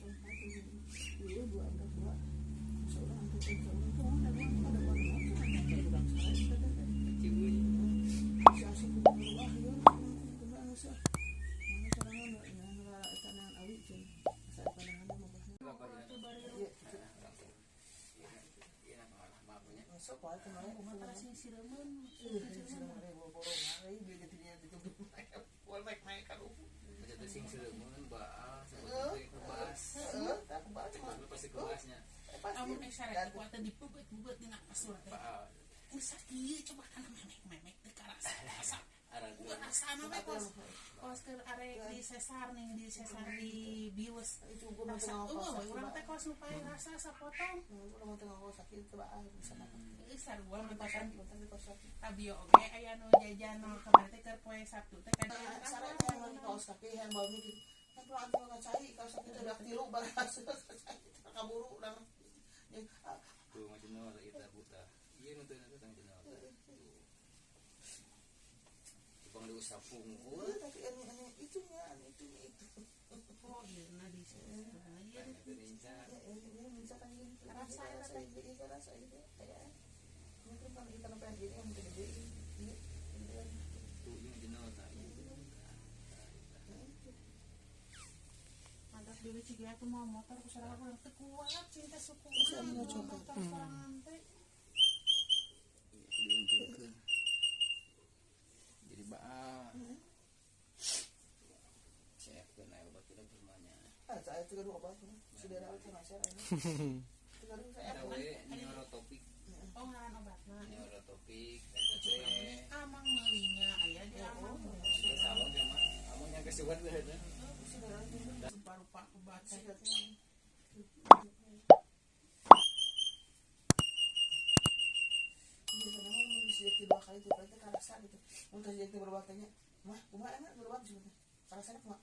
Iya, dua ada dua. Seorang tuh seorang tuh ada dua ada dua ada Ciweuy. Si asik wah ieu kumaha sih. Mana sorangan nya eta nang awi cenah. Asa pandangan mah bah. Iya. Iya, nah, maaf nya. Masuk wae kumaha Kumaha sing sireumeun. Aja teh sing sireumeun baal sebetulnya kebas. Sebetulnya pasti kebasnya. Amun sare kuat teh dipubet-pubet dina kasur teh. Baal. Geus sakieu coba kana memek-memek teh karasa. Rasa. Arageun. Rasana we kos kos keur arek di sesar ning di sesar di bius. Rasa eueuh we urang teh kos nu pae rasa sapotong. Geus sarua mentakan tabio oge aya nu jajan nu kamari teh keur poe Sabtu teh kan. Tuh macam mana kita buta. Iya nu teu tang jenol. Tuh. Tupang diusap pungkul. Oh, ieu na di sesar. Ieu Teh ninja. Rasa eta teh. Tuh ieu jenol tah. Mantap deui cig aku mau motor ku sorangan urang teu kuat cinta suku mah motor sorangan teh. Diuntungkeun. Jadi baal. Siapkeun aya obat kita rumahnya. Eta we neurotopik, Oh, ngaran obatna. neurotopik eta teh. Amang meulinya aya di amang. Di salon ya mah. Amun yang kesuwan teh eta. Rupa-rupa obat teh. Mah, kumaha enak berobat sebetulnya. Karasana kumaha?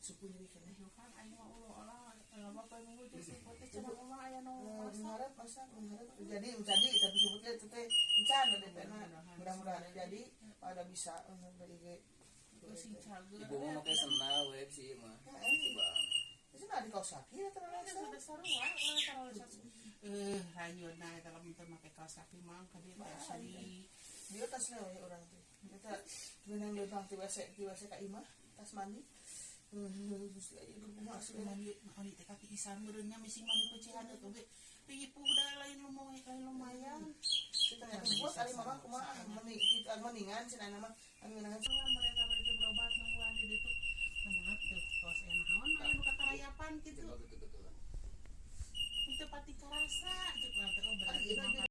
Suku nyeri keneh. Ayo kan aing mah ulah olah loba poe minggu jeung suput teh cenah mah aya nu masak. Mengharap masa mengharap jadi jadi tapi sebutnya itu teh encan ada pena mudah-mudahan jadi pada bisa dari ge Sing cager. Ibu mah make sendal we si ieu mah. Si Bang. itu nah di kaos kaki atau Ada rasa sarua taruh rayuna eta lamun teu make kaos kaki mah ka dieu teh asli. Dia tasnya we orang tuh kita benang lebang ti WC ti WC ka imah tas mandi. Gusti aja kumaha Masuk asli mandi mandi teh kaki isan meureun nya mising mandi pecihan teh oge. Pipu da lain lumayan lain lumayan. Kita buat ari mama kumaha mending kita mendingan cenah mah anu ngeunangan Cuman mereka baju berobat nungguan di ditu. Menang tuh kos aya naon aya nu kakarayapan kitu. Coba betul-betulan. Teu pati karasa ceuk urang teh oh berarti mah